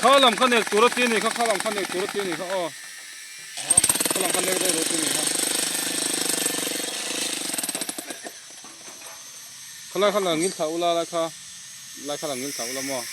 Kha lam kha nek tur a ti a ni kha, kha lam kha nek tur a ti a ni kha aw. Kha lam kha nek daih rawh a ti a ni kha. Khalai kha la ngil thla ula lai kha, lai kha la ngil thla ula maw.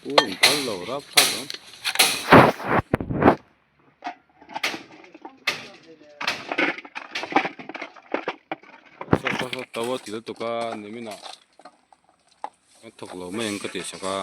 Pu in phal lo rap thlap ang. Saw saw saw to a ti lutuk a nimin ah a thawk lo mai ang ka tih sak a.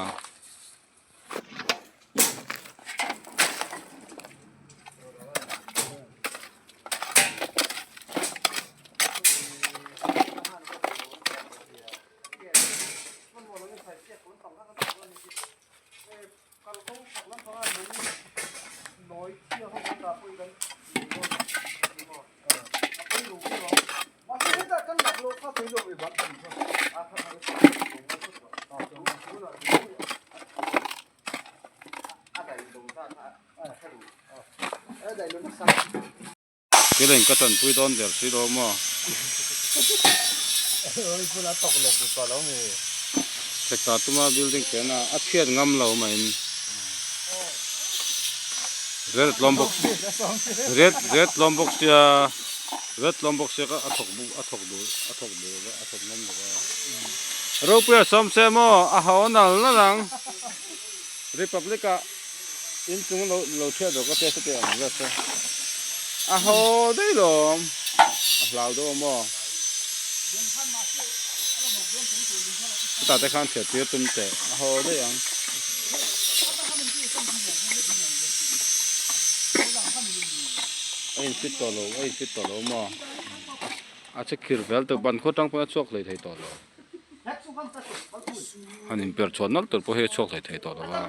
Kelen ka tanpui dawn der si lo maw? Thekta tuma building chen a a chhiat ngam lo mai in red tlawm bawk red red tlawm bawk sia red tlawm bawk sia kha a thawk a thawk duh a thawk duh lo va a thawk ngam lo va Ropuia sawm se maw a haw nal nal ang Republic ah. Inchung lo lo chhiat rawh ka test te ang zat a a haw daih lawm a hlau deuh a maw chutah te khan chhiat tir tum teh a haw daih ang. A in fit tawh lo a in fit tawh lo maw a che khir fel tawh ban khaw tang pawn a chhuak hlei thei tawh lo. Han inper chhuah nawlh tur pawh hi a chhuak hlei thei tawh lo a.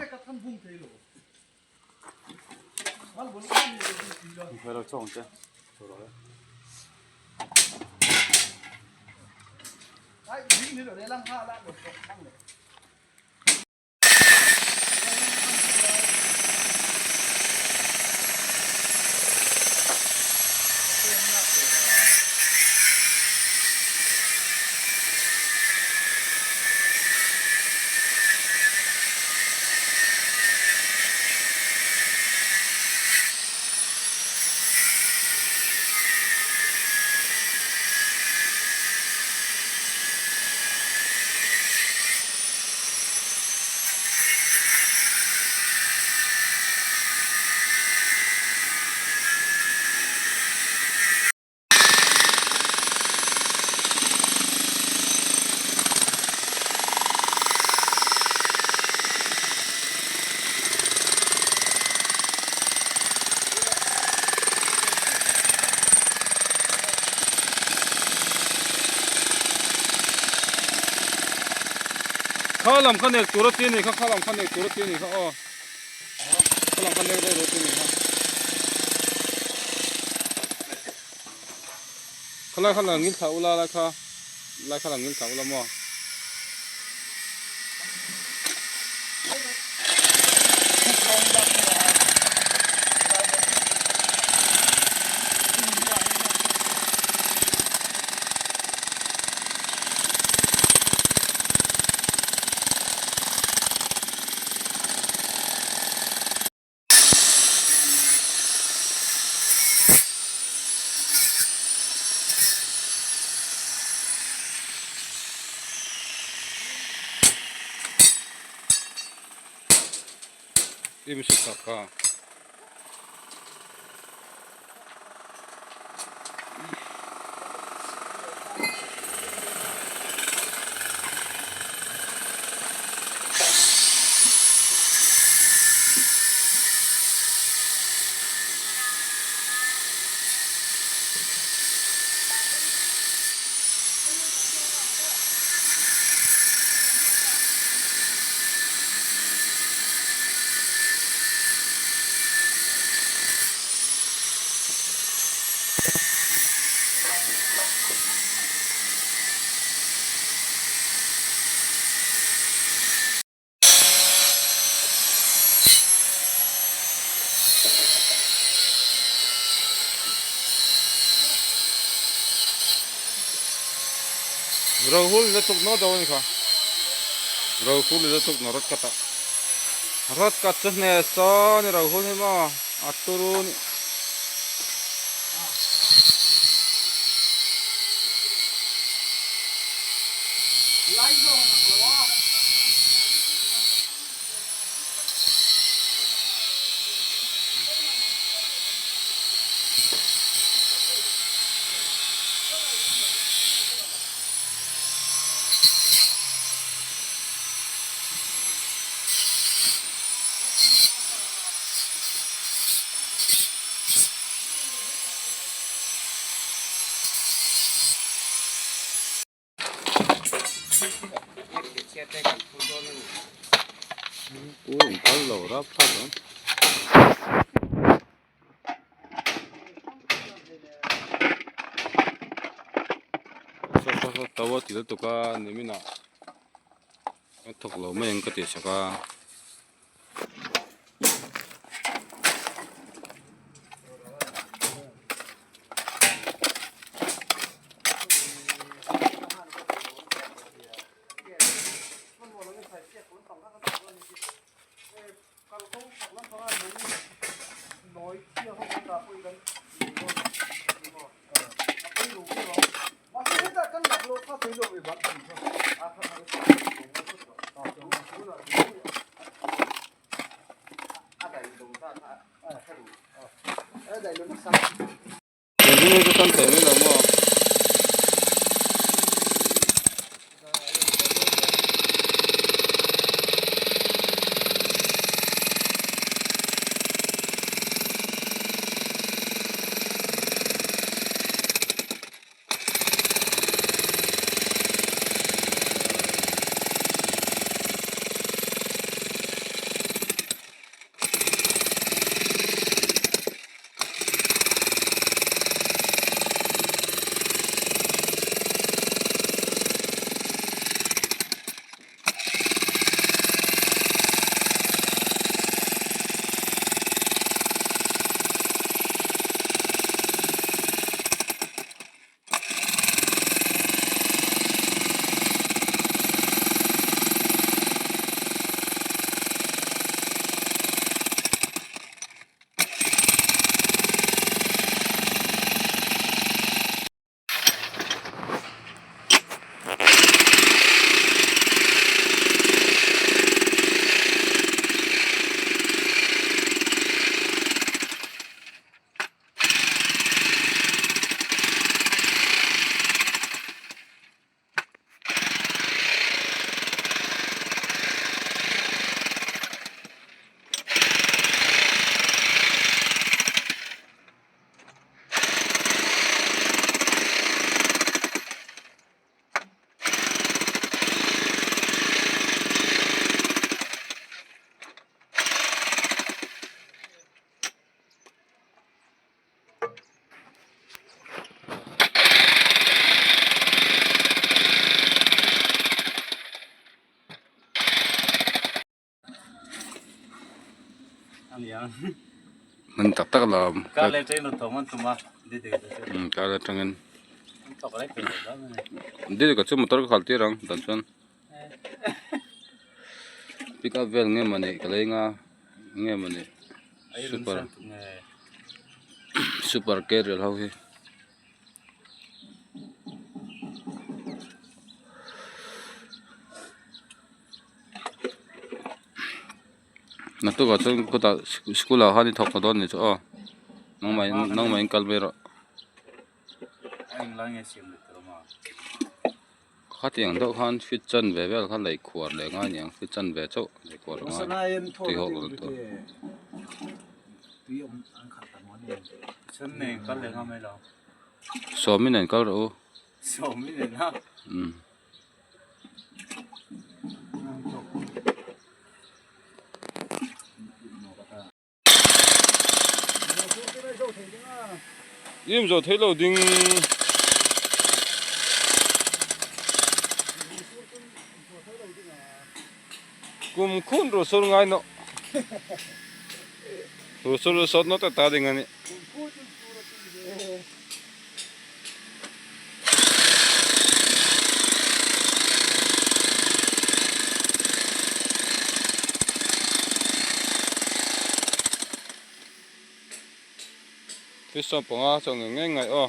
Kha lam kha nek tur a ti a ni kha kha lam kha nek tur a ti a ni kha aw kha lam kha nek daih rawh a ti a ni kha khalai kha la ngil thla ula lai kha lai kha la ngil thla ula maw. I mi sut sak kha. Rohul la tuk no do ni kha Rohul la tuk no rot kata rot kat chu hne saw ni Rohul hi maw a turu ni. Ui, kal lo rap thlak ang. Saw saw saw to a ti lutuk a nimin ah a thawk lo mai ang ka tih sak a. Hman tak tak lo kar atangin didika chu motor ka khalh tir ang dan chuan pick up vel nge mawni ka lei nga nge mawni super super carrier ho hi. Naktukah chuan kawtah school ah khan i thawk ta dawn ni chu aw nangmah in nangmah in kal mai rawh. Khatiang deuh khan fit chan ve vel kha lei khuar leh ngai aniang fit chan ve chauh lei khuar a ngai tui hawk lo tur. Sawmin an kal rawh u. Umm. Im zo thei lo ding. Kum khun ru sur ngai no. Ru sur ru sot no ta ta ding ani. Fish 15 chaw ngei ngei ngaih aw.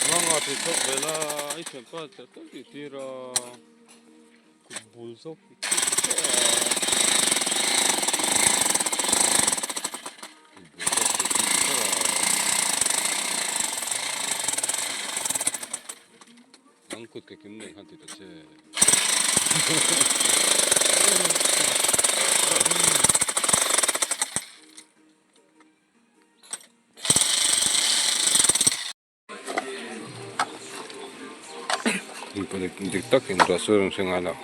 Manga tih chawk ve la i thianpa che tak tih tir a kut bul zawk tih tir chiah a kut bul zawk tih tir chiah a. Nang kut ka kim nei khan ti ta che. Dik tak in ruah sur an hre ngai lo.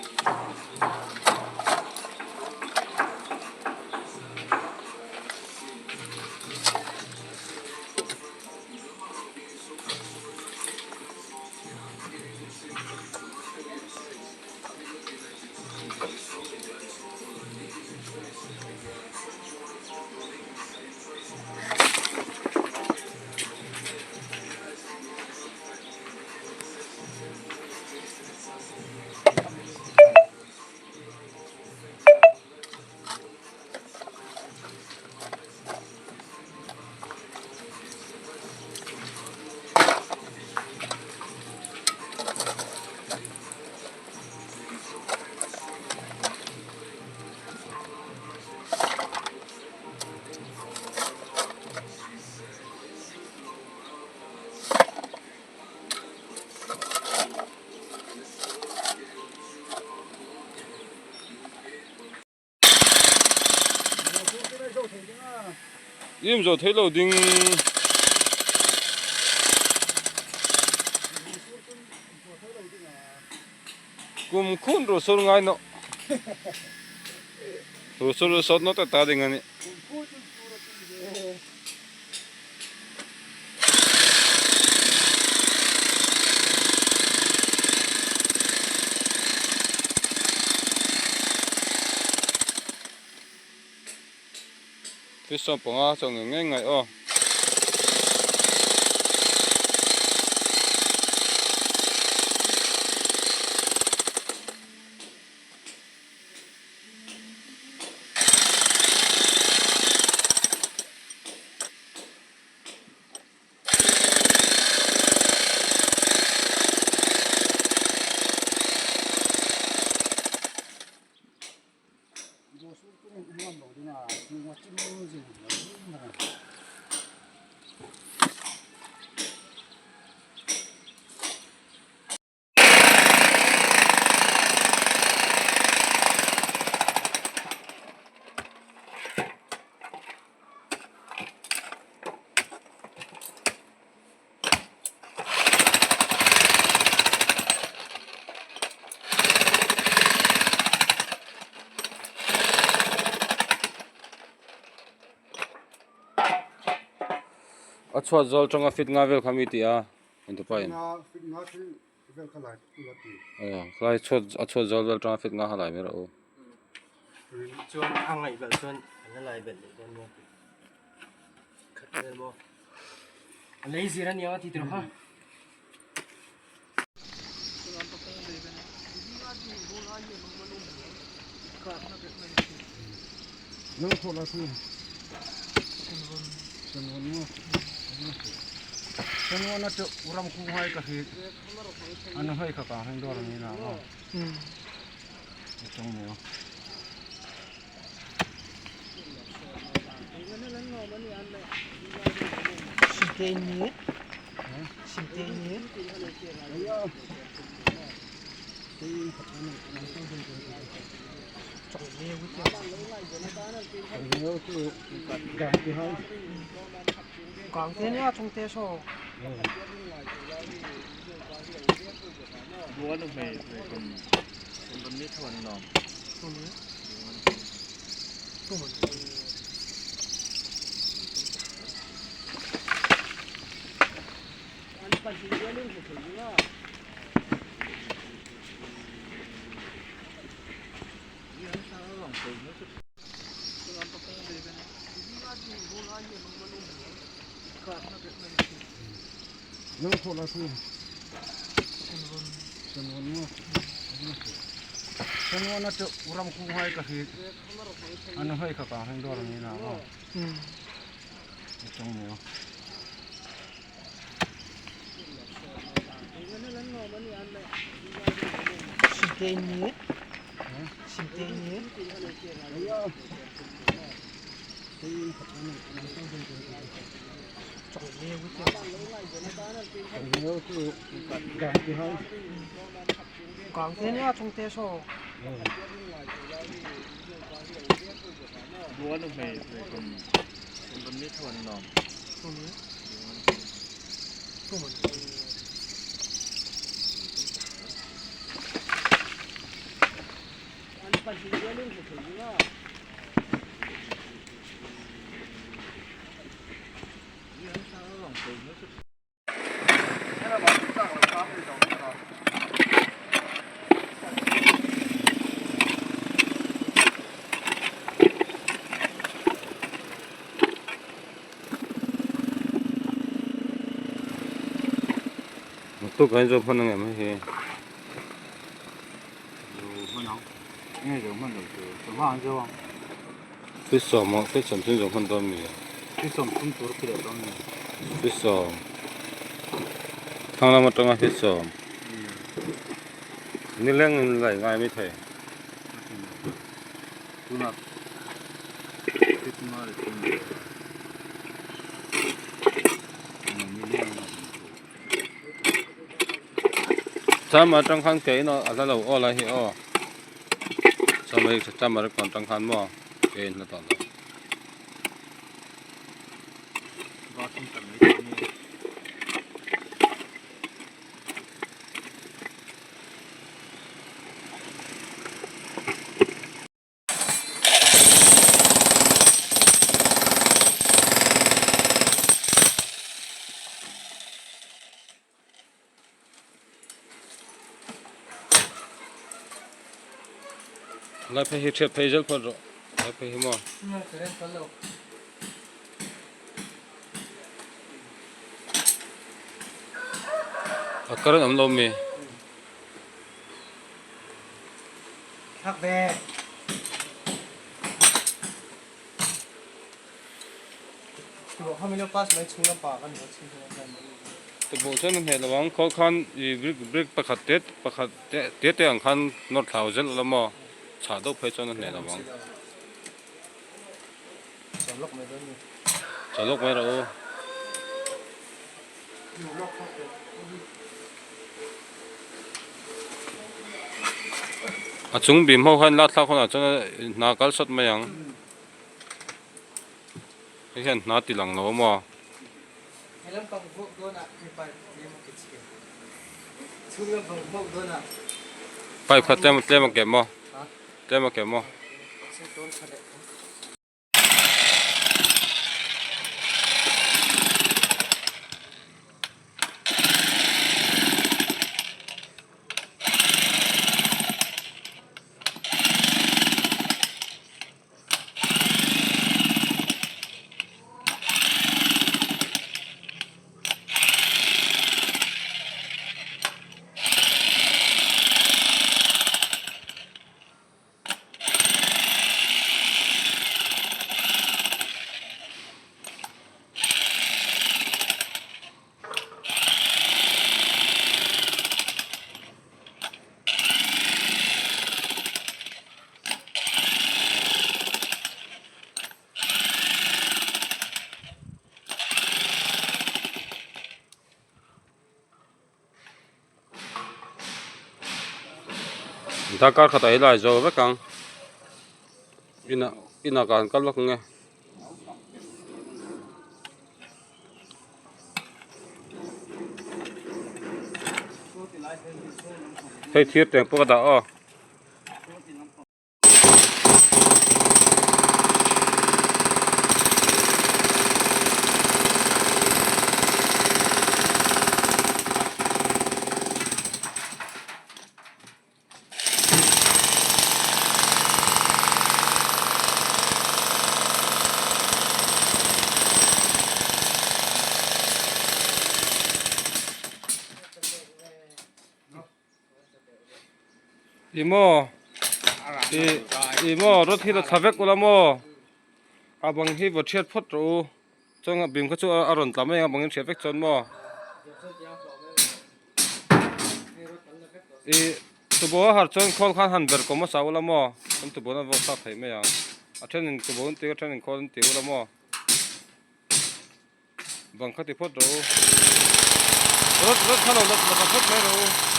Im zo thei lo ding. Kum khun ru sur ngai no. Ru sur ru sot no ta ta ding ani. Fish 15 chaw ngei ngei ngaih aw. A chhuat zawl tanga fit nga vel kha mi ti a intupa in. Khlai chhuat a chhuat zawl vel tanga fit nga kha lai mai rawh u. Chuan a ngaih belh chuan an la lai belh leh dawn nia tih khat vel maw. A lei zir a nia ti tawh kha. Tuk kan zo hman ang em hei hi. Fi sawm ah fi sawm thum zawng hman dawn mi fi sawm thlang lam atanga fi sawm nileng in laih ngai mai thei. Cham atang khan ke in a hla lo aw lai hi aw cham hi cham a rekawn atang khan maw ke in hla tawh lo. Lai phei hi ṭhiat phei zel phawt rawh lai phei hi maw. A current awm lo mi. Thak ve. Tubuh chuan a hneh lo ang khaw khan ih brick brick pakhat te pakhat te te te ang khan nawr thlau zel ula maw chhah deuh phei chuan a hneh lo ang. Chaw lawk mai rawh u. A chung bim ho khan lak thlak hunah chuan hna kal sawt mai ang. Hei hian hna ti lang lo a maw? Pipe kha tlem tlem a keh maw? Tlem a keh maw? Darkar khatah hi lai zo vek ang inah inah ka han kal lawk ang e. Hei thir teng pawh ka dah aw. I maw i i maw rod hi la thla vek ula maw a bang hi va thiat phawt rawh u chuan a bim kha chu a rawn tla mai ang a bangin hriat vek chuan maw i tubo a har chuan khawl khan han ber kawm hmasa ula maw chuan tubo an vawk thlak theih mai ang a thenin tubo an ti a thenin khawl an ti ula maw. Bang kha ti phawt rawh u. Rawt rawt kha lo la la phawt mai rawh u.